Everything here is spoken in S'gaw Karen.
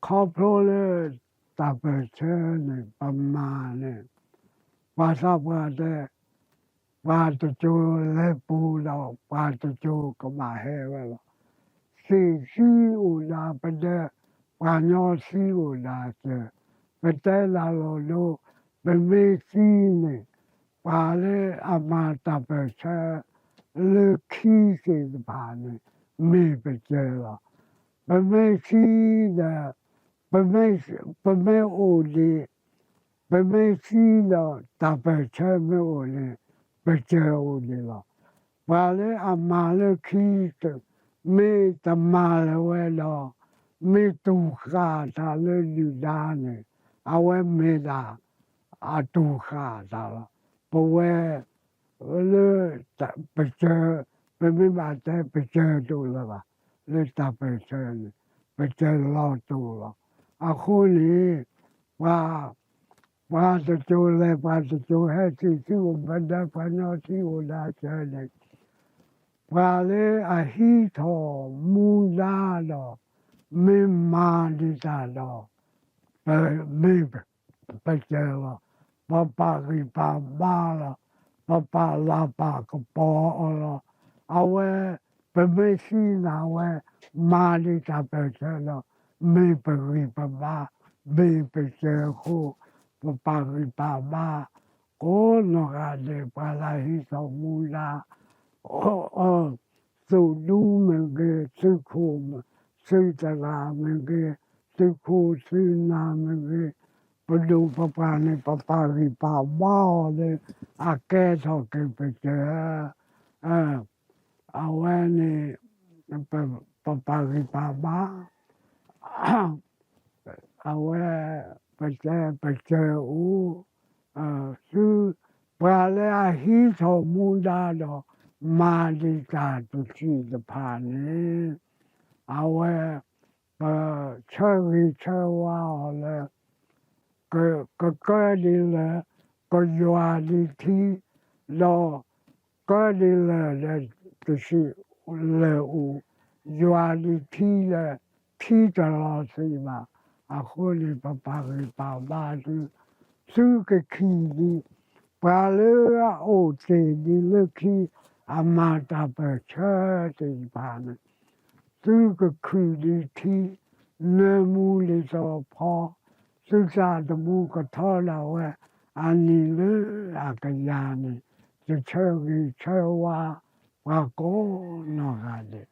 ခီဖျိလၢတၢ်ပၢၢ်ဆၢန့ၣ် ပမၤန့ၣ် ပှၤသးပှၢ်တဲ ပှၤတစိၤလဲၤပူၤဒီး ပှၤတစိၤကဘၣ်ဟဲဝဲလီၤ. သ့ၣ်သံအိၣ်ဒၣ်ပဒၢး, ပှၤညီသံအိၣ်ဒၣ်စၢၤ, ပတဲလၢလီၤဒိ, ပမ့ၢ်သံန့ၣ် ပှၤလၢအမၤတၢ်ပၢၢ်ဆၢ လၢခံသ့ၣ်တဖၣ်န့ၣ် မ့ၢ်ပစၢၤလီၤ. ပမ့ၢ်သံဒီး ပမ့ၢ်အိၣ်ဒံး, ပမ့ၢ်သံဒီးတၢ်ပၢၢ်ဆၢမ့ၢ်အိၣ်န့ၣ် ပစၢၤအိၣ်ဒံးလီၤ. ပှၤလၢအမၤလၢခံ မ့ၢ်တမၤလၢၤဝဲဒီး မ့ၢ်တူၢ်ဃာ်တၢ်လၢဒုၣ်ဒါန့ၣ် အဝဲမ့ၢ်ဒၣ်အတူၢ်ဃာ်တၢ်လီၤ. ပဝဲ လၢပစၢၤ, ပမ့ၢ်ဘၣ်တဲပစၢၤတအိၣ်လၢၤဘၣ်, လၢတၢ်ပၢၢ်ဆၢန့ၣ် ပစၢၤလီၤတူာ်လီၤ. အဃိန့ၣ် ပှၤ ပှၤတစိၤလဲၤ ပှၤတစိၤဟဲ သ့ၣ်သံအိၣ်ပဒၢး ပှၤညီသံအိၣ်ဒၣ်စၢၤန့ၣ် ပှၤလၢအဟံးထီၣ်မူဒါဒီး မ့ၢ်မၤဒံးတၢ်ဒီး ပမ့ၢ်ပစၢၤလီၤ. ပပာ်ဂံၢ်ပာ်ဘါလီၤ. ပပာ်လၤပာ်ကပီၤအီၤလီၤ. အဝဲ ပမ့ၢ်သံနာ်ဝဲ မၤဒံးတၢ်ပၢၢ်ဆၢဒီး မ့ၢ်ပဂံၢ်ပဘါ မ့ၢ်ပစၢၤအဃိ ပပာ်ဂံၢ်ပာ်ဘါ ကိးနီၢ်ဂၤဒဲး ပှၤလၢဟံးထီၣ်မူဒါ သုးဒူမ့ၢ်ဂ့ၤ, သုးခိၣ်, သုးတဂၤမ့ၢ်ဂ့ၤ, သုးခိၣ်သုးနၢ်မ့ၢ်ဂ့ၤ, ပဒိၣ်ပပှၢ်န့ၣ် ပပာ်ဂံၢ်ပာ်ဘါအီၤလၢ အကဲထီၣ်က့ၤပစၢၤ, အဝဲန့ၣ် ပပာ်ဂံၢ်ပာ်ဘါ အဝဲ ပတဲပစၢၤအိၣ် သု ပှၤလၢအဟံးထီၣ်မူဒါဒီး မၤဒံးတၢ်တထံၣ်တဖၣ်န့ၣ် အဝဲ ပဆၢဂ့ၤဆၢဝါအီၤလၢ ကကၢဒ်လဲၣ် ကယွၤဒ်ထံ ဒီး ကၢဒ်လဲၣ်ဒီး တစံးလၢာ်အိၣ် ယွၤဒ်ထံဒီး ထံတလီၤသ့ဘၣ်. အဃိန့ၣ် ပပာ်ဂံၢ်ပာ်ဘါသု သုကခံးဒံး ပှၤလၢအအိၣ်တ့ၢ်ဒံးလၢခံ အမၤတၢ်ပၢၢ်ဆၢသ့ၣ်တဖၣ်န့ၣ် သုကခုၣ်ဒံးထံ နၢမူဒံးသီဖီ သုသးသမူကထီဒၣ်ဝဲ အနံၣ်လၢအကယၤန့ၣ် ယဆၢဂ့ၤဆၢဝါ ပှၤကိးနီၢ်ဂၤဒဲး